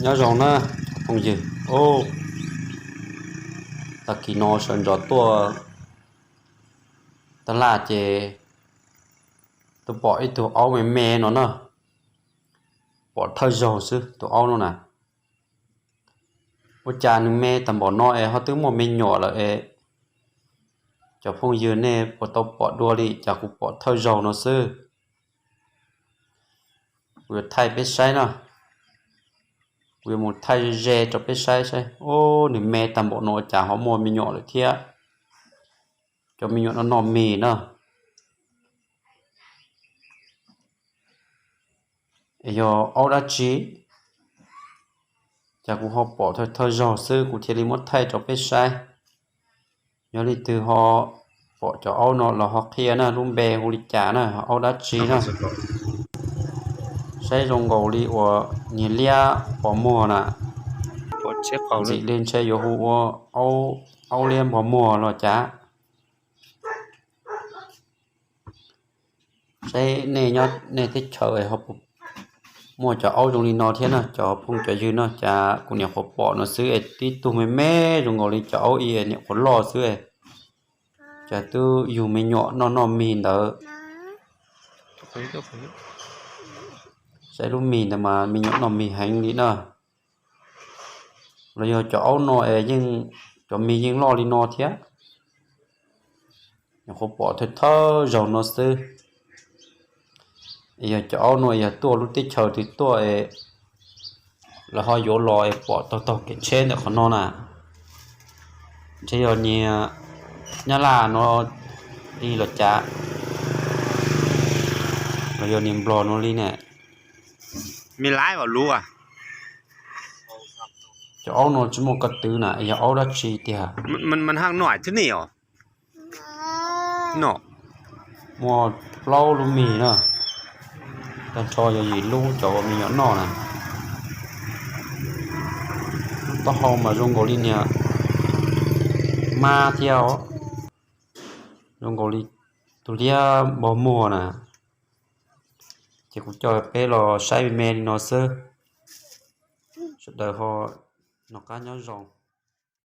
Nyob zoo na phooj ywg. Tag kis no sawv ntxov tuaj taj laj ces tuaj pom ib tug aub me me no na, pom thawj zaug xwb tus aub no na. Ua cas nws me tag npaum no es ho twb muaj me nyuam lawm es, cov phooj ywg nej puas tau pom dua li cas, kuv pom thawj zaug no xwb. Kuv yuav thaij peb saib no, kuv yuav mus thaij ze ze rau peb saib saib. Ub, nws me tag npaum no cas ho muaj me nyuam lawm thiab. Cov me nyuam no noj mis na. Yog aub dab tsi, cas kuv ho pom thawj thawj zaug xwb, kuv thiaj li muab thaij rau peb saib. Yog leej twg ho pom cov aub no los ho qhia na, lub npe hu li cas na, aub dab tsi na. Saib zoo nkaus li uas niag liab npog muag na. Ntxim li ntshe yuav hu ua aub liab npog muag los cas. Saib nej nyob nej teb chaws ho muaj cov aub zoo li no thiab na, cov phooj cov ywg no, cas kuv nyuam qhuav pom no xwb es tib tug me me zoo nkaus li cov aub ib nyuam qhuav loj xwb, cas twb yug me nyuam noj noj mis ntawd. Saib lub mis ntawd mas me nyuam noj mis heev li na. Los yog cov aub no es yeej, cov mis yeej loj li no thiab. Nyuam qhuav pom thawj thawj zaug no xwb. Yog cov aub no yog tuaj lub teb chaws twg tuaj es lawv ho yuav los es pom taug taug kev tsheb ntawm qhov no na. Ntshe yog niag Nyab Laj no li los cas, los yog niag Nplog no li ne. Cov aub no tsis muaj ko tw na, yog aub dab tsi tiag. Muaj plaub lub mis na, tag nrho yog yim lub cov me nyuam noj na. Lub taub hau mas zoo nkaus li niag mab thiab os, zoo nkaus li tus liab npog muag na. Ces kuv coj peb los saib me me li no xwb. Sawv daws ho noj qab nyob zoo.